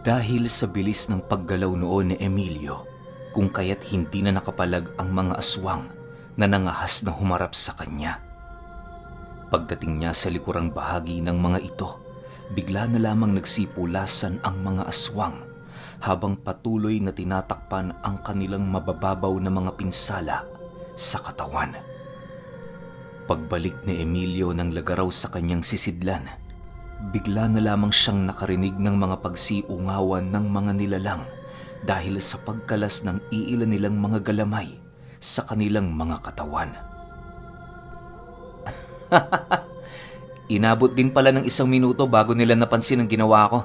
Dahil sa bilis ng paggalaw noon ni Emilio, kung kaya't hindi na nakapalag ang mga aswang na nangahas na humarap sa kanya. Pagdating niya sa likurang bahagi ng mga ito, bigla na lamang nagsipulasan ang mga aswang habang patuloy na tinatakpan ang kanilang mabababaw na mga pinsala sa katawan. Pagbalik ni Emilio ng lagaraw sa kanyang sisidlan, bigla na lamang siyang nakarinig ng mga pagsiungawan ng mga nilalang dahil sa pagkalas ng iilan nilang mga galamay sa kanilang mga katawan. Inabot din pala ng isang minuto bago nila napansin ang ginawa ko.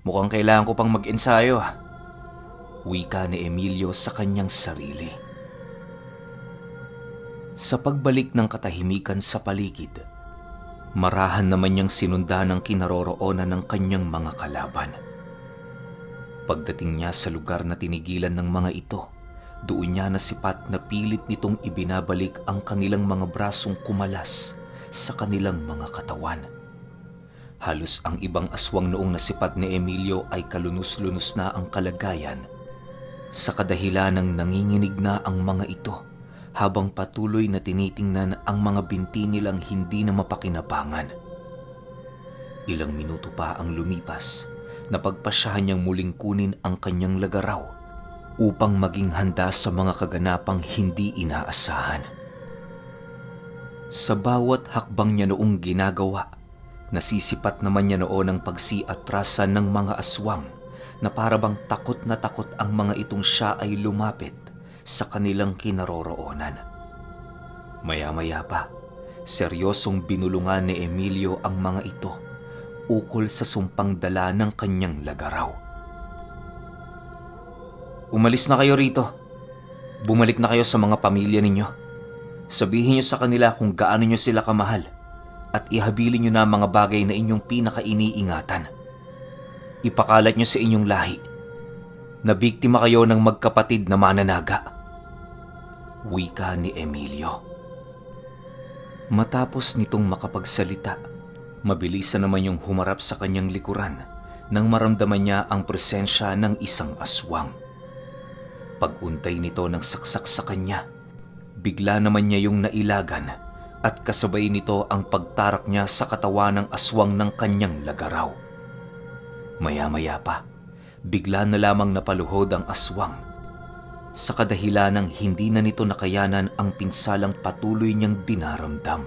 Mukhang kailangan ko pang mag-ensayo ah. Wika ni Emilio sa kanyang sarili. Sa pagbalik ng katahimikan sa paligid, marahan naman niyang sinundan ang kinaroroonan ng kanyang mga kalaban. Pagdating niya sa lugar na tinigilan ng mga ito, doon niya nasipat na pilit nitong ibinabalik ang kanilang mga brasong kumalas sa kanilang mga katawan. Halos ang ibang aswang noong nasipat ni Emilio ay kalunos-lunos na ang kalagayan sa kadahilan ng nanginginig na ang mga ito habang patuloy na tinitingnan ang mga binti nilang hindi na mapakinabangan. Ilang minuto pa ang lumipas, napagpasyahan niyang muling kunin ang kanyang lagaraw upang maging handa sa mga kaganapang hindi inaasahan. Sa bawat hakbang niya noong ginagawa, nasisipat naman niya noon ang pagsiatrasan ng mga aswang na parabang takot na takot ang mga itong siya ay lumapit sa kanilang kinaroroonan. Maya-maya pa, seryosong binulungan ni Emilio ang mga ito ukol sa sumpang dala ng kanyang lagaraw. "Umalis na kayo rito. Bumalik na kayo sa mga pamilya ninyo. Sabihin niyo sa kanila kung gaano niyo sila kamahal at ihabilin niyo na ang mga bagay na inyong pinakainiingatan. Ipakalat niyo sa inyong lahi na biktima kayo ng magkapatid na mananaga." Wika ni Emilio. Matapos nitong makapagsalita, mabilisan naman yung humarap sa kanyang likuran nang maramdaman niya ang presensya ng isang aswang. Pag-untay nito ng saksak sa kanya, bigla naman niya yung nailagan at kasabay nito ang pagtarak niya sa katawan ng aswang ng kanyang lagaraw. Maya-maya pa, bigla na lamang napaluhod ang aswang sa kadahilan ng hindi na nito nakayanan ang pinsalang patuloy niyang dinaramdam.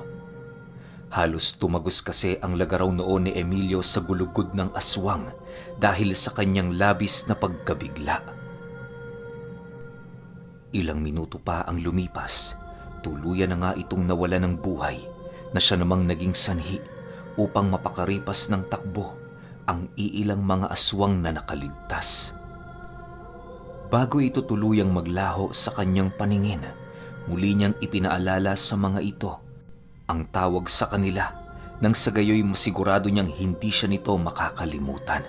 Halos tumagos kasi ang lagaraw noon ni Emilio sa gulugod ng aswang dahil sa kanyang labis na pagkabigla. Ilang minuto pa ang lumipas, tuluyan na nga itong nawala ng buhay na siya namang naging sanhi upang mapakaripas ng takbo ang iilang mga aswang na nakaligtas. Bago ito tuluyang maglaho sa kanyang paningin, muli niyang ipinaalala sa mga ito ang tawag sa kanila nang sa gayo'y masigurado niyang hindi siya nito makakalimutan.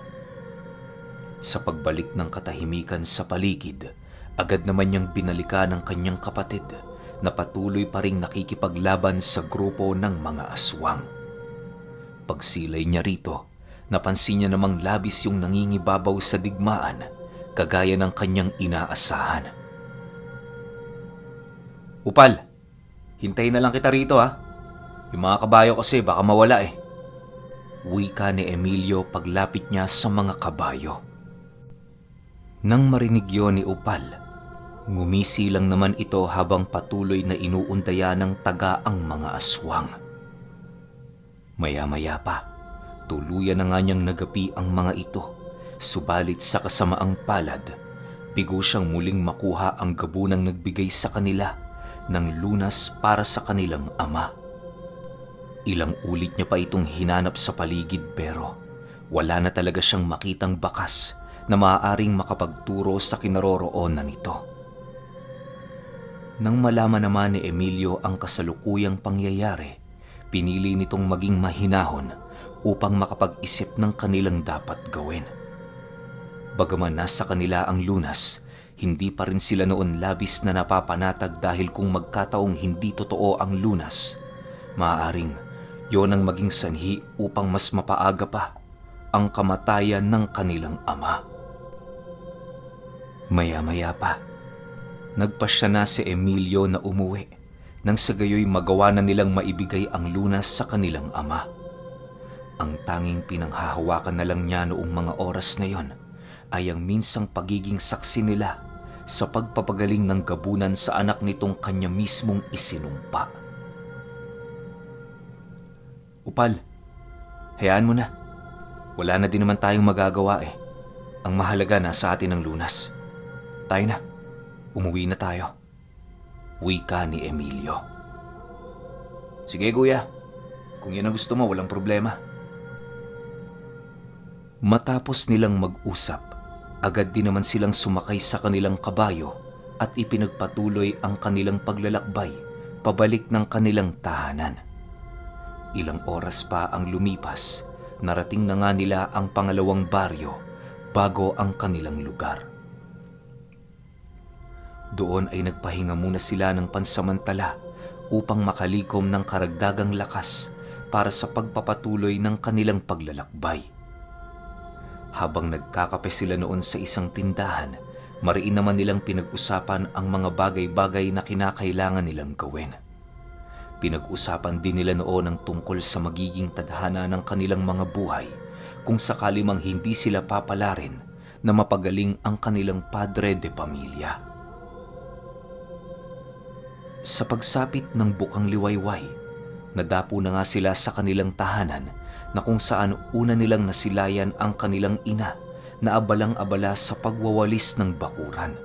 Sa pagbalik ng katahimikan sa paligid, agad naman niyang binalikan ang kanyang kapatid na patuloy pa ring nakikipaglaban sa grupo ng mga aswang. Pagsilay niya rito, napansin niya namang labis yung nangingibabaw sa digmaan kagaya ng kanyang inaasahan. "Upal, hintayin na lang kita rito ha. Yung mga kabayo kasi baka mawala eh." Wika ni Emilio paglapit niya sa mga kabayo. Nang marinig yon ni Upal, ngumisi lang naman ito habang patuloy na inuundayan ng taga ang mga aswang. Maya-maya pa, tuluyan na nga niyang nagapi ang mga ito. Subalit sa kasamaang palad, bigo siyang muling makuha ang gabunang nagbigay sa kanila ng lunas para sa kanilang ama. Ilang ulit niya pa itong hinanap sa paligid pero wala na talaga siyang makitang bakas na maaaring makapagturo sa kinaroroonan nito. Nang malaman naman ni Emilio ang kasalukuyang pangyayari, pinili nitong maging mahinahon upang makapag-isip ng kanilang dapat gawin. Bagaman nasa kanila ang lunas, hindi pa rin sila noon labis na napapanatag dahil kung magkataong hindi totoo ang lunas, maaaring yon ang maging sanhi upang mas mapaaga pa ang kamatayan ng kanilang ama. Maya-maya pa, nagpasya na si Emilio na umuwi nang sa gayo'y magawa na nilang maibigay ang lunas sa kanilang ama. Ang tanging pinanghahawakan na lang niya noong mga oras na yon ay ang minsang pagiging saksi nila sa pagpapagaling ng gabunan sa anak nitong kanya mismong isinumpa. "Upal, hayaan mo na. Wala na din naman tayong magagawa eh. Ang mahalaga, nasa atin ang lunas. Tayo na. Umuwi na tayo," wika ni Emilio. "Sige, kuya, kung yan ang gusto mo, walang problema." Matapos nilang mag-usap, agad din naman silang sumakay sa kanilang kabayo at ipinagpatuloy ang kanilang paglalakbay pabalik ng kanilang tahanan. Ilang oras pa ang lumipas, narating na nga nila ang pangalawang baryo bago ang kanilang lugar. Doon ay nagpahinga muna sila ng pansamantala upang makalikom ng karagdagang lakas para sa pagpapatuloy ng kanilang paglalakbay. Habang nagkakape sila noon sa isang tindahan, mariin naman nilang pinag-usapan ang mga bagay-bagay na kinakailangan nilang gawin. Pinag-usapan din nila noon ang tungkol sa magiging tadhana ng kanilang mga buhay kung sakali mang hindi sila papalarin na mapagaling ang kanilang padre de pamilya. Sa pagsapit ng Bukang Liwayway, nadapo na nga sila sa kanilang tahanan na kung saan una nilang nasilayan ang kanilang ina na abalang-abala sa pagwawalis ng bakuran.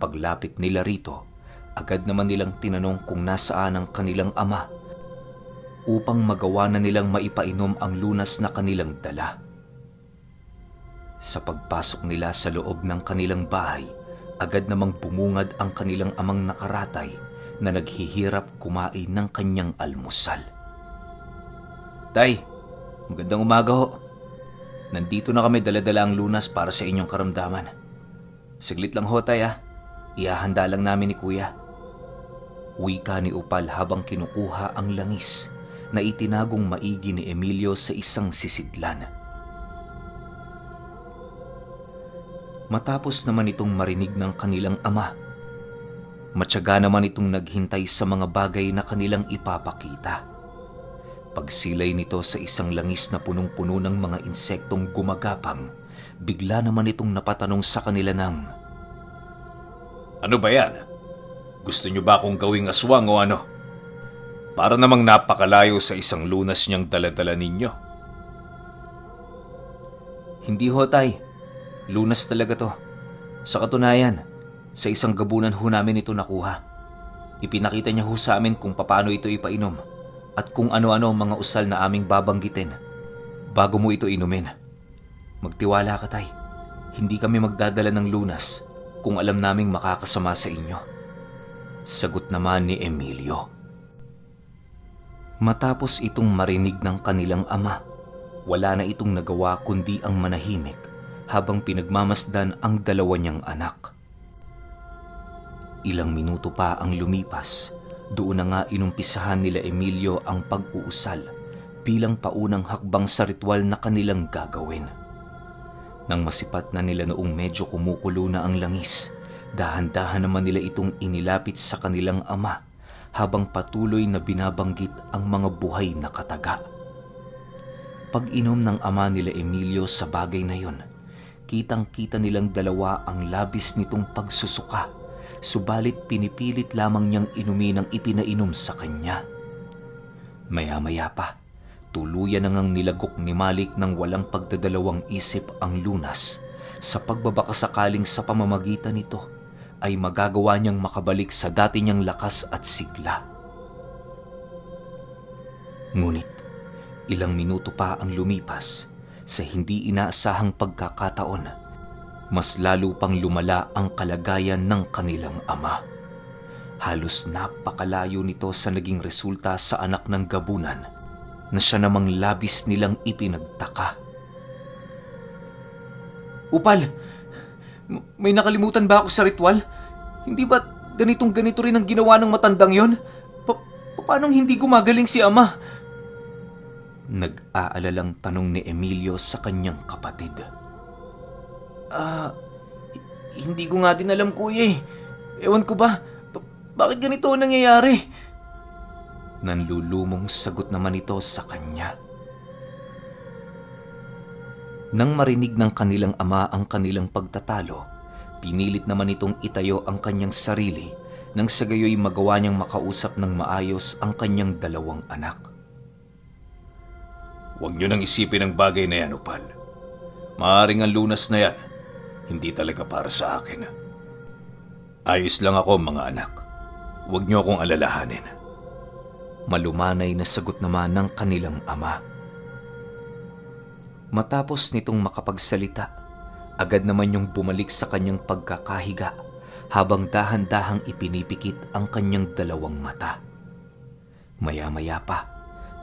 Paglapit nila rito, agad naman nilang tinanong kung nasaan ang kanilang ama upang magawa na nilang maipainom ang lunas na kanilang dala. Sa pagpasok nila sa loob ng kanilang bahay, agad namang bumungad ang kanilang amang nakaratay na naghihirap kumain ng kanyang almusal. "Tay, magandang umaga ho. Nandito na kami, dala-dala ang lunas para sa inyong karamdaman. Saglit lang ho, Tay, ah. Ihahanda lang namin ni Kuya," wika ni Upal habang kinukuha ang langis na itinagong maigi ni Emilio sa isang sisidlan. Matapos naman itong marinig ng kanilang ama, matyaga naman itong naghintay sa mga bagay na kanilang ipapakita. Pagsilay nito sa isang langis na punong-puno ng mga insektong gumagapang, bigla naman itong napatanong sa kanila ng, "Ano ba yan? Gusto niyo ba akong gawing aswang o ano? Para namang napakalayo sa isang lunas niyang dala-dala ninyo." "Hindi ho, Tay. Lunas talaga to. Sa katunayan, sa isang gabunan ho namin ito nakuha. Ipinakita niya ho sa amin kung paano ito ipainom at kung ano-ano ang mga usal na aming babanggitin bago mo ito inumin. Magtiwala ka, Tay. Hindi kami magdadala ng lunas kung alam naming makakasama sa inyo," sagot naman ni Emilio. Matapos itong marinig ng kanilang ama, wala na itong nagawa kundi ang manahimik habang pinagmamasdan ang dalawa niyang anak. Ilang minuto pa ang lumipas, doon na nga inumpisahan nila Emilio ang pag-uusal bilang paunang hakbang sa ritual na kanilang gagawin. Nang masipat na nila noong medyo kumukulo na ang langis, dahan-dahan naman nila itong inilapit sa kanilang ama habang patuloy na binabanggit ang mga buhay na kataga. Pag-inom ng ama nila Emilio sa bagay na yon, kitang-kita nilang dalawa ang labis nitong pagsusuka, subalit pinipilit lamang niyang inumin ang ipinainom sa kanya. Maya-maya pa, tuluyan na ngang nilagok ni Malik ng walang pagdadalawang isip ang lunas sa pagbabakasakaling sa pamamagitan nito ay magagawa niyang makabalik sa dati niyang lakas at sigla. Ngunit, ilang minuto pa ang lumipas, sa hindi inaasahang pagkakataon, mas lalo pang lumala ang kalagayan ng kanilang ama. Halos napakalayo nito sa naging resulta sa anak ng gabunan na siya namang labis nilang ipinagtaka. "Upal, may nakalimutan ba ako sa ritual? Hindi ba ganitong ganito rin ang ginawa ng matandang yon? Paanong hindi gumagaling si ama?" Nag-aalalang tanong ni Emilio sa kanyang kapatid. Ah, hindi ko nga din alam, kuya, eh. Ewan ko ba, bakit ganito ang nangyayari? Nanlulumong sagot naman ito sa kanya. Nang marinig ng kanilang ama ang kanilang pagtatalo, pinilit naman itong itayo ang kanyang sarili nang sa gayo'y magawa niyang makausap ng maayos ang kanyang dalawang anak. Huwag niyo nang isipin ang bagay na yan, Opal. Maaring ang lunas na yan, hindi talaga para sa akin. Ayos lang ako, mga anak. Huwag niyo akong alalahanin. Malumanay na sagot naman ng kanilang ama. Matapos nitong makapagsalita, agad naman yung bumalik sa kanyang pagkakahiga habang dahan-dahang ipinipikit ang kanyang dalawang mata. Maya-maya pa,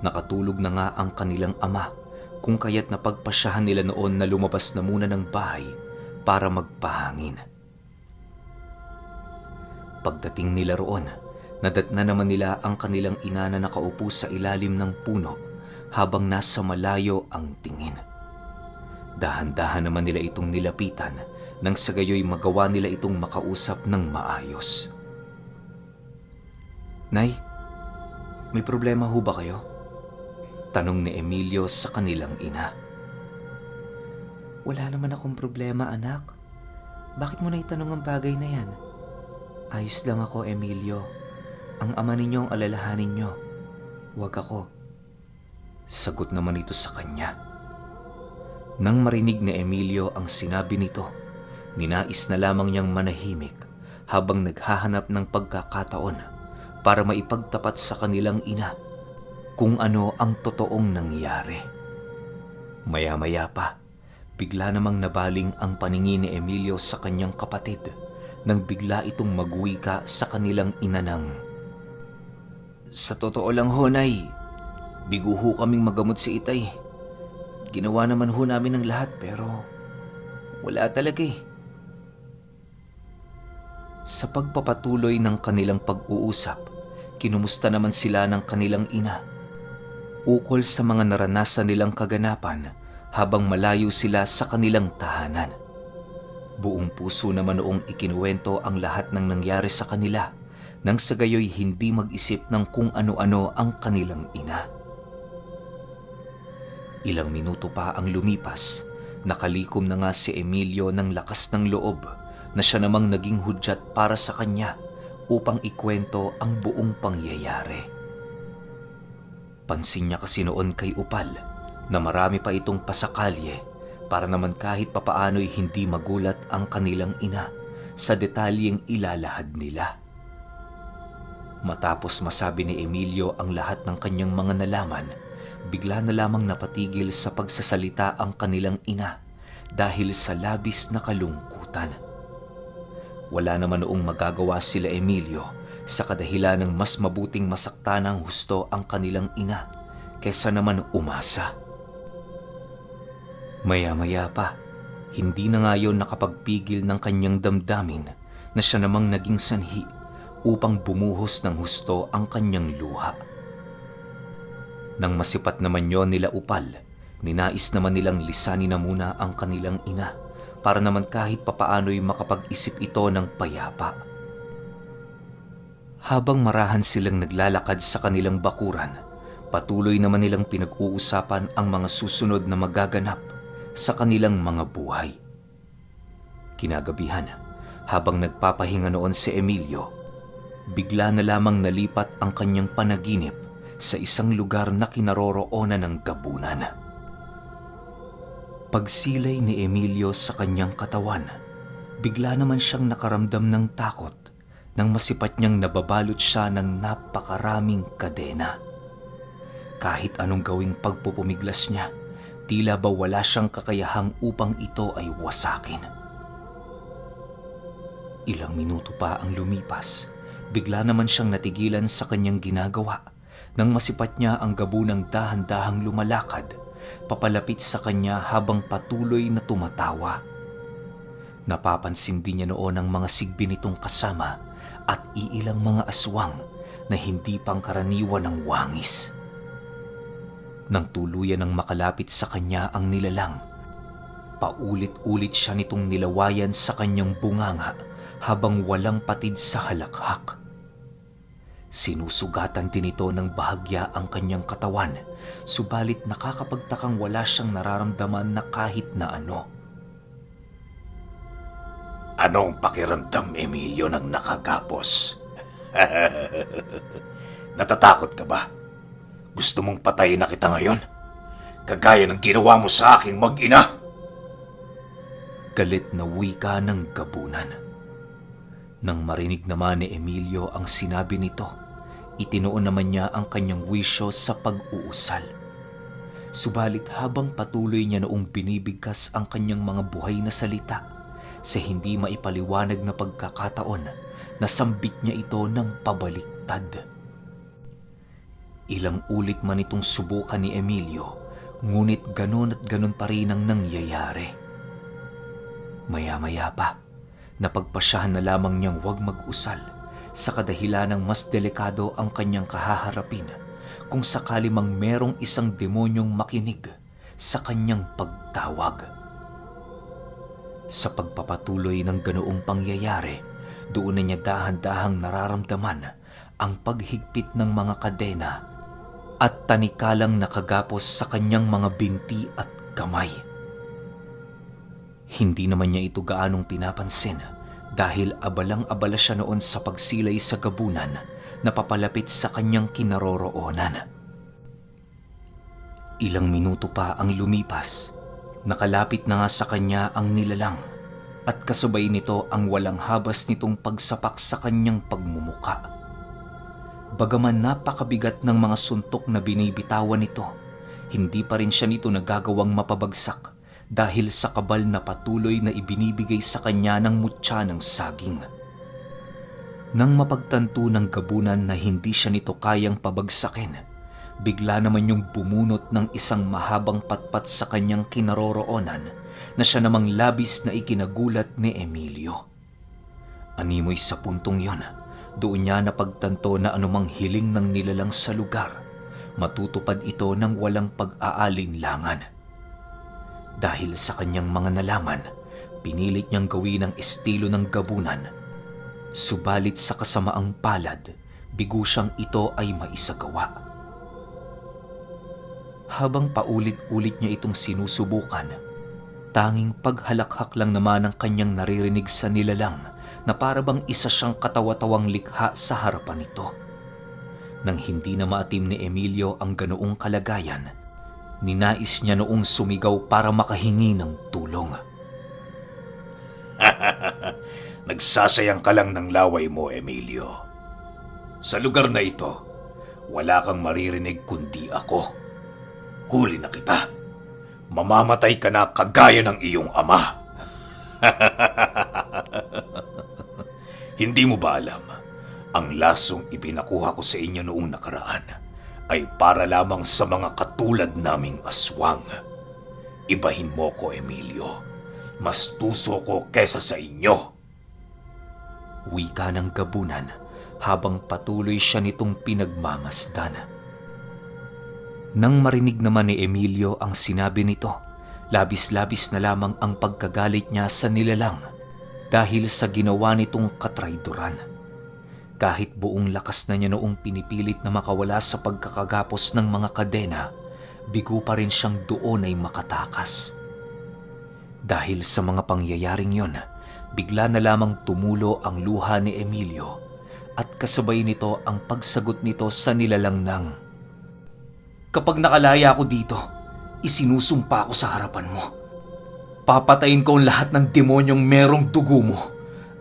nakatulog na nga ang kanilang ama kung kaya't napagpasyahan nila noon na lumabas na muna ng bahay para magpahangin. Pagdating nila roon, nadatna naman nila ang kanilang ina na nakaupo sa ilalim ng puno habang nasa malayo ang tingin. Dahan-dahan naman nila itong nilapitan nang sa gayo'y magawa nila itong makausap ng maayos. "Nay, may problema ho ba kayo?" Tanong ni Emilio sa kanilang ina. "Wala naman akong problema, anak. Bakit mo naitanong ang bagay na yan? Ayos lang ako, Emilio. Ang ama ninyo ang alalahanin nyo. Huwag ako." Sagot naman ito sa kanya. Nang marinig ni Emilio ang sinabi nito, ninais na lamang niyang manahimik habang naghahanap ng pagkakataon para maipagtapat sa kanilang ina kung ano ang totoong nangyari. Maya-maya pa, bigla namang nabaling ang paningin ni Emilio sa kanyang kapatid nang bigla itong magwika sa kanilang ina ng, "Sa totoo lang ho, Nay, bigo ho kaming magamot si Itay. Ginawa naman ho namin ang lahat pero wala talaga eh." Sa pagpapatuloy ng kanilang pag-uusap, kinumusta naman sila ng kanilang ina ukol sa mga naranasan nilang kaganapan habang malayo sila sa kanilang tahanan. Buong puso naman noong ikinuwento ang lahat ng nangyari sa kanila nang sa gayo'y hindi mag-isip ng kung ano-ano ang kanilang ina. Ilang minuto pa ang lumipas, nakalikom na nga si Emilio ng lakas ng loob na siya namang naging hudyat para sa kanya upang ikwento ang buong pangyayari. Pansin niya kasi noon kay Upal na marami pa itong pasakalye para naman kahit papaano'y hindi magulat ang kanilang ina sa detalyeng ilalahad nila. Matapos masabi ni Emilio ang lahat ng kanyang mga nalaman, bigla na lamang napatigil sa pagsasalita ang kanilang ina dahil sa labis na kalungkutan. Wala naman noong magagawa sila Emilio sa kadahilan ng mas mabuting masaktan ng husto ang kanilang ina kesa naman umasa. Maya-maya pa, hindi na ngayon nakapagpigil ng kanyang damdamin na siya namang naging sanhi upang bumuhos ng husto ang kanyang luha. Nang masipat naman yon nila Upal, ninais naman nilang lisanin na muna ang kanilang ina para naman kahit papaano'y makapag-isip ito ng payapa. Habang marahan silang naglalakad sa kanilang bakuran, patuloy naman nilang pinag-uusapan ang mga susunod na magaganap sa kanilang mga buhay. Kinagabihan, habang nagpapahinga noon si Emilio, bigla na lamang nalipat ang kanyang panaginip sa isang lugar na kinaroroonan ng gabunan. Pagsilay ni Emilio sa kanyang katawan, bigla naman siyang nakaramdam ng takot nang masipat niyang nababalot siya ng napakaraming kadena. Kahit anong gawing pagpupumiglas niya, tila ba wala siyang kakayahang upang ito ay wasakin. Ilang minuto pa ang lumipas, bigla naman siyang natigilan sa kanyang ginagawa nang masipat niya ang gabunang dahan-dahang lumalakad papalapit sa kanya habang patuloy na tumatawa. Napapansin din niya noon ang mga sigbin nitong kasama at iilang mga aswang na hindi pangkaraniwan ng wangis. Nang tuluyan ng makalapit sa kanya ang nilalang, paulit-ulit siya nitong nilawayan sa kanyang bunganga habang walang patid sa halakhak. Sinusugatan din ito ng bahagya ang kanyang katawan, subalit nakakapagtakang wala siyang nararamdaman na kahit na ano. Anong pakiramdam, Emilio, ng nakagapos? Natatakot ka ba? Gusto mong patayin na kita ngayon? Kagaya ng ginawa mo sa aking mag-ina? Galit na wika ng gabunan. Nang marinig naman ni Emilio ang sinabi nito, itinuon naman niya ang kanyang wisyo sa pag-uusal. Subalit habang patuloy niya noong binibigkas ang kanyang mga buhay na salita, sa hindi maipaliwanag na pagkakataon, nasambit niya ito ng pabaliktad. Ilang ulit man itong subukan ni Emilio, ngunit ganon at ganon pa rin ang nangyayari. Maya-maya pa, napagpasyahan na lamang niyang huwag mag-usal sa kadahilanang mas delikado ang kanyang kahaharapin kung sakali mang merong isang demonyong makinig sa kanyang pagtawag. Sa pagpapatuloy ng ganoong pangyayari, doon na niya dahan-dahang nararamdaman ang paghigpit ng mga kadena at tanikalang nakagapos sa kanyang mga binti at kamay. Hindi naman niya ito gaanong pinapansin dahil abalang-abala siya noon sa pagsilay sa gabunan na papalapit sa kanyang kinaroroonan. Ilang minuto pa ang lumipas, nakalapit na nga sa kanya ang nilalang at kasabay nito ang walang habas nitong pagsapak sa kanyang pagmumuka. Bagaman napakabigat ng mga suntok na binibitawan nito, hindi pa rin siya nito nagagawang mapabagsak dahil sa kabal na patuloy na ibinibigay sa kanya ng mutya ng saging. Nang mapagtanto ng gabunan na hindi siya nito kayang pabagsakin, bigla naman yung bumunot ng isang mahabang patpat sa kanyang kinaroroonan na siya namang labis na ikinagulat ni Emilio. Animoy sa puntong yon, doon niya napagtanto na anumang hiling ng nilalang sa lugar, matutupad ito ng walang pag-aalinlangan. Dahil sa kanyang mga nalaman, pinilit niyang gawin ang estilo ng gabunan. Subalit sa kasamaang palad, bigo siyang ito ay maisagawa. Habang paulit-ulit niya itong sinusubukan, tanging paghalakhak lang naman ang kanyang naririnig sa nilalang na para bang isa siyang katawa-tawang likha sa harapan nito. Nang hindi na maatim ni Emilio ang ganoong kalagayan, ninais niya noong sumigaw para makahingi ng tulong. Nagsasayang ka lang ng laway mo, Emilio. Sa lugar na ito, wala kang maririnig kundi ako. Huli na kita. Mamamatay ka na kagaya ng iyong ama. Hindi mo ba alam, ang lasong ipinakuha ko sa inyo noong nakaraan ay para lamang sa mga katulad naming aswang. Ibahin mo ko, Emilio. Mas tuso ko kesa sa inyo. Wika ng gabunan habang patuloy siya nitong pinagmamasdan. Nang marinig naman ni Emilio ang sinabi nito, labis-labis na lamang ang pagkagalit niya sa nilalang dahil sa ginawa nitong katrayduran. Kahit buong lakas na niya noong pinipilit na makawala sa pagkakagapos ng mga kadena, bigo pa rin siyang doon ay makatakas. Dahil sa mga pangyayaring yon, bigla na lamang tumulo ang luha ni Emilio at kasabay nito ang pagsagot nito sa nilalang ng, "Kapag nakalaya ako dito, isinusumpa ko sa harapan mo. Papatayin ko ang lahat ng demonyong merong dugo mo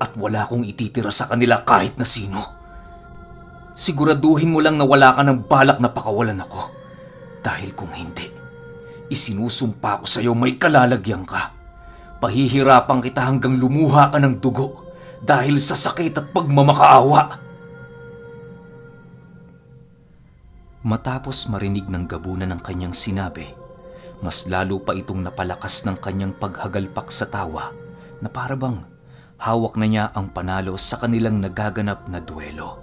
at wala akong ititira sa kanila kahit na sino. Siguraduhin mo lang na wala ka ng balak na pakawalan ako. Dahil kung hindi, isinusumpa ko sa'yo may kalalagyan ka. Pahihirapan kita hanggang lumuha ka ng dugo dahil sa sakit at pagmamakaawa." Matapos marinig ng gabunan ang kanyang sinabi, mas lalo pa itong napalakas ng kanyang paghagalpak sa tawa na parabang hawak na niya ang panalo sa kanilang nagaganap na duelo.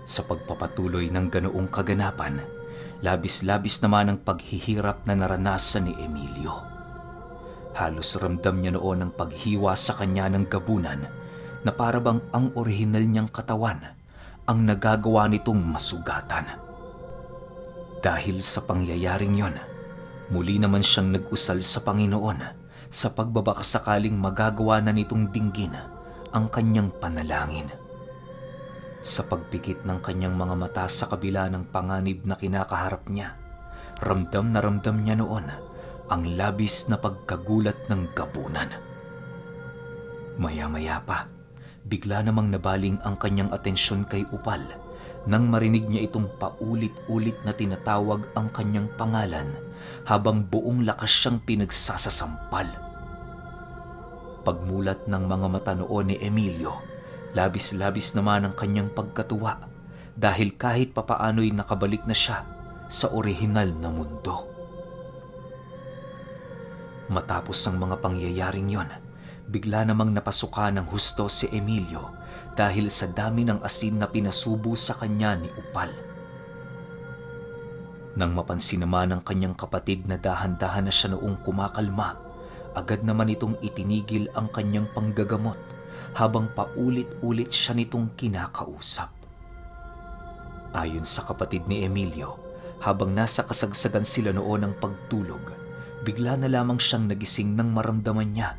Sa pagpapatuloy ng ganoong kaganapan, Labis-labis naman ang paghihirap na naranasan ni Emilio. Halos ramdam niya noon ang paghiwa sa kanya ng gabunan na para bang ang orihinal niyang katawan ang nagagawa nitong masugatan. Dahil sa pangyayaring yon, muli naman siyang nag-usal sa Panginoon sa pagbabakasakaling magagawa na nitong dinggin ang kanyang panalangin. Sa pagpikit ng kanyang mga mata sa kabila ng panganib na kinakaharap niya, ramdam na ramdam niya noon ang labis na pagkagulat ng gabunan. Maya-maya pa, bigla namang nabaling ang kanyang atensyon kay Upal nang marinig niya itong paulit-ulit na tinatawag ang kanyang pangalan habang buong lakas siyang pinagsasasampal. Pagmulat ng mga mata noon ni Emilio, labis-labis naman ang kanyang pagkatuwa dahil kahit papaano'y nakabalik na siya sa orihinal na mundo. Matapos ang mga pangyayaring yon, bigla namang napasuka ng husto si Emilio dahil sa dami ng asin na pinasubo sa kanya ni Upal. Nang mapansin naman ng kanyang kapatid na dahan-dahan na siya noong kumakalma, agad naman itong itinigil ang kanyang panggagamot habang paulit-ulit siya nitong kinakausap. Ayon sa kapatid ni Emilio, habang nasa kasagsagan sila noon ng pagtulog, bigla na lamang siyang nagising nang maramdaman niya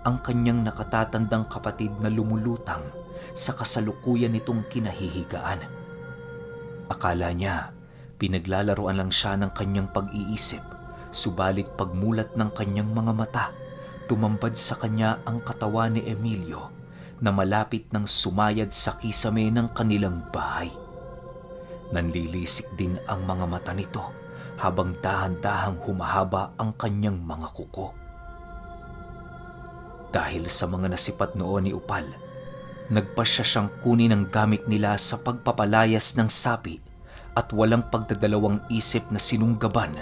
ang kanyang nakatatandang kapatid na lumulutang sa kasalukuyan nitong kinahihigaan. Akala niya, pinaglalaruan lang siya ng kanyang pag-iisip, subalit pagmulat ng kanyang mga mata, tumambad sa kanya ang katawan ni Emilio na malapit ng sumayad sa kisame ng kanilang bahay. Nanlilisik din ang mga mata nito habang dahan-dahang humahaba ang kanyang mga kuko. Dahil sa mga nasipat noon ni Upal, nagpasya siyang kunin ang gamit nila sa pagpapalayas ng sapi at walang pagdadalawang isip na sinunggaban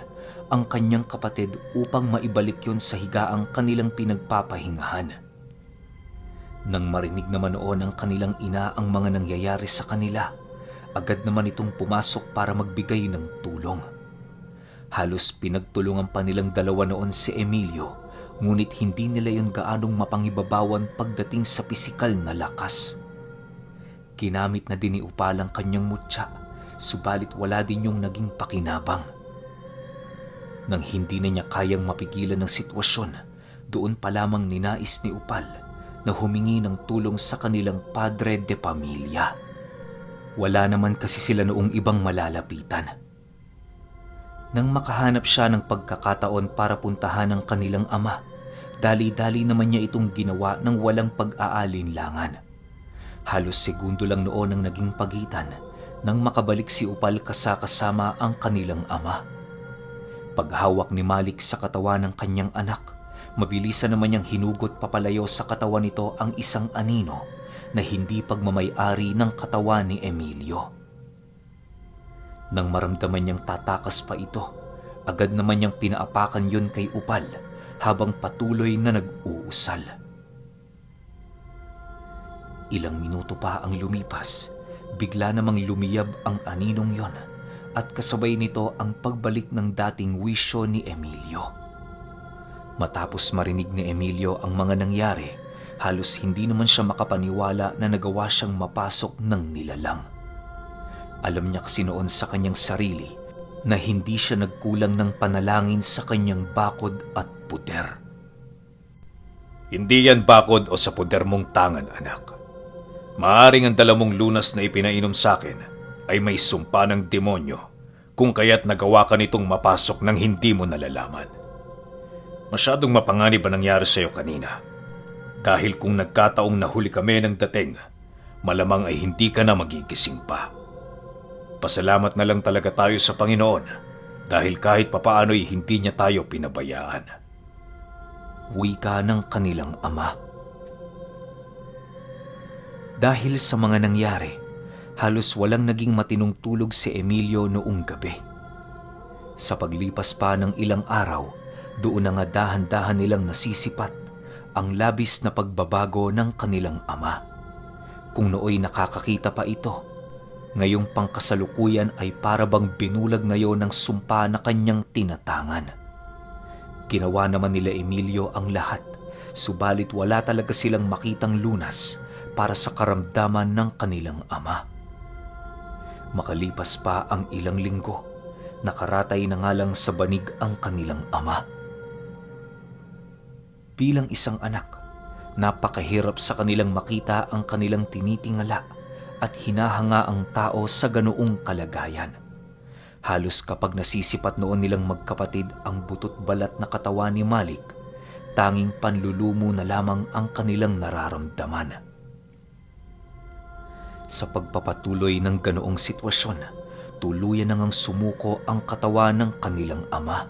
ang kanyang kapatid upang maibalik yon sa higaang kanilang pinagpapahingahan. Nang marinig naman noon ng kanilang ina ang mga nangyayari sa kanila, agad naman itong pumasok para magbigay ng tulong. Halos pinagtulungan pa nilang dalawa noon si Emilio, ngunit hindi nila yon gaanong mapangibabawan pagdating sa pisikal na lakas. Ginamit na din ni Upal ang kanyang mutya, subalit wala din yung naging pakinabang. Nang hindi na niya kayang mapigilan ng sitwasyon, doon pa lamang ninais ni Upal na humingi ng tulong sa kanilang padre de pamilya. Wala naman kasi sila noong ibang malalapitan. Nang makahanap siya ng pagkakataon para puntahan ang kanilang ama, dali-dali naman niya itong ginawa ng walang pag-aalinlangan. Halos segundo lang noon ang naging pagitan nang makabalik si Upal kasakasama ang kanilang ama. Paghawak ni Malik sa katawan ng kanyang anak, mabilisan naman niyang hinugot papalayo sa katawan nito ang isang anino na hindi pagmamay-ari ng katawan ni Emilio. Nang maramdaman niyang tatakas pa ito, agad naman niyang pinaapakan yun kay Upal habang patuloy na nag-uusal. Ilang minuto pa ang lumipas, bigla namang lumiyab ang aninong yon at kasabay nito ang pagbalik ng dating wisyo ni Emilio. Matapos marinig ni Emilio ang mga nangyari, halos hindi naman siya makapaniwala na nagawa siyang mapasok ng nilalang. Alam niya kasi noon sa kanyang sarili na hindi siya nagkulang ng panalangin sa kanyang bakod at puder. Hindi yan bakod o sa puder mong tangan, anak. Maaring ang dala mong lunas na ipinainom sa akin ay may sumpa ng demonyo kung kaya't nagawa ka nitong mapasok ng hindi mo nalalaman. Masyadong mapanganib ang nangyari sa'yo kanina. Dahil kung nagkataong nahuli kami ng dating, malamang ay hindi ka na magigising pa. Pasalamat na lang talaga tayo sa Panginoon dahil kahit papaano'y hindi niya tayo pinabayaan. Wika ng kanilang ama. Dahil sa mga nangyari, halos walang naging matinong tulog si Emilio noong gabi. Sa paglipas pa ng ilang araw, doon na nga dahan-dahan nilang nasisipat ang labis na pagbabago ng kanilang ama. Kung nooy nakakakita pa ito, Ngayong pangkasalukuyan ay para bang binulag ngayon ng sumpa na kanyang tinatangan. Ginawa naman nila Emilio ang lahat, subalit wala talaga silang makitang lunas para sa karamdaman ng kanilang ama. Makalipas pa ang ilang linggo, nakaratay na nga lang sa banig ang kanilang ama. Bilang isang anak, napakahirap sa kanilang makita ang kanilang tinitingala at hinahanga ang tao sa ganoong kalagayan. Halos kapag nasisipat noon nilang magkapatid ang butot balat na katawan ni Malik, tanging panlulumo na lamang ang kanilang nararamdaman. Sa pagpapatuloy ng ganoong sitwasyon, tuluyan na ngang sumuko ang katawan ng kanilang ama.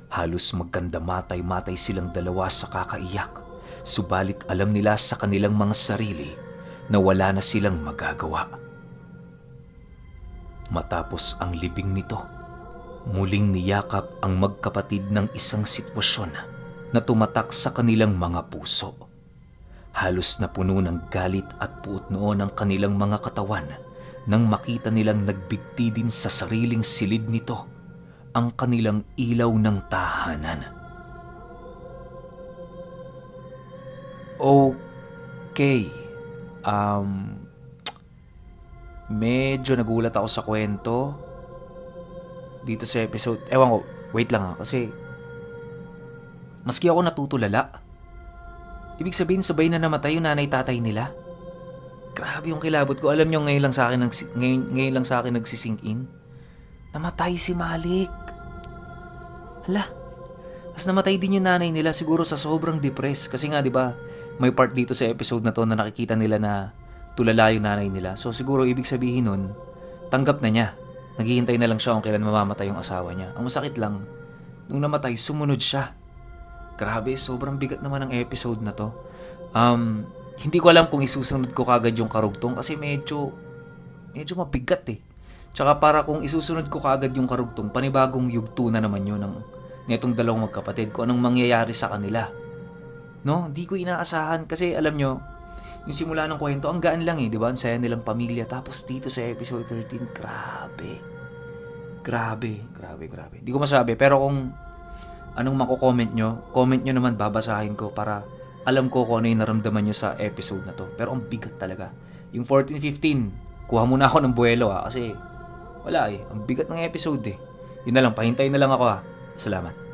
Halos magkandamatay-matay silang dalawa sa kakaiyak, subalit alam nila sa kanilang mga sarili na wala na silang magagawa. Matapos ang libing nito, muling niyakap ang magkapatid ng isang sitwasyon na tumatak sa kanilang mga puso. Halos napuno ng galit at puot noon ang kanilang mga katawan nang makita nilang nagbigti din sa sariling silid nito ang kanilang ilaw ng tahanan. Okay. Medyo nagulat ako sa kwento dito sa episode. Ewan ko, wait lang ha, kasi maski ako natutulala. Ibig sabihin, sabay na namatay yung nanay tatay nila. Grabe yung kilabot ko. Alam nyo, ngayon lang sa akin nagsisink in. Namatay si Malik. Hala. Tapos namatay din yung nanay nila siguro sa sobrang depressed. Kasi nga, di ba, may part dito sa episode na to na nakikita nila na tulala yung nanay nila. So siguro ibig sabihin nun, tanggap na niya. Naghihintay na lang siya kung kailan mamamatay yung asawa niya. Ang masakit lang, nung namatay, sumunod siya. Grabe, sobrang bigat naman ang episode na to. Hindi ko alam kung isusunod ko kagad yung karugtong kasi medyo mabigat eh. Tsaka para kung isusunod ko kagad yung karugtong, panibagong yugto na naman yun ng nitong dalawang magkapatid kung anong mangyayari sa kanila. No? Hindi ko inaasahan kasi alam nyo, yung simula ng kwento, ang gaan lang eh, di ba? Ang saya nilang pamilya. Tapos dito sa episode 13, grabe. Grabe, grabe, grabe. Hindi ko masabi, pero kung anong mako-comment nyo, comment nyo naman, babasahin ko para alam ko kung ano yung naramdaman nyo sa episode na to. Pero ang bigat talaga. Yung 14-15, kuha muna ako ng buwelo ha, kasi wala eh. Ang bigat ng episode eh. Yun na lang, pahintay na lang ako ha. Salamat.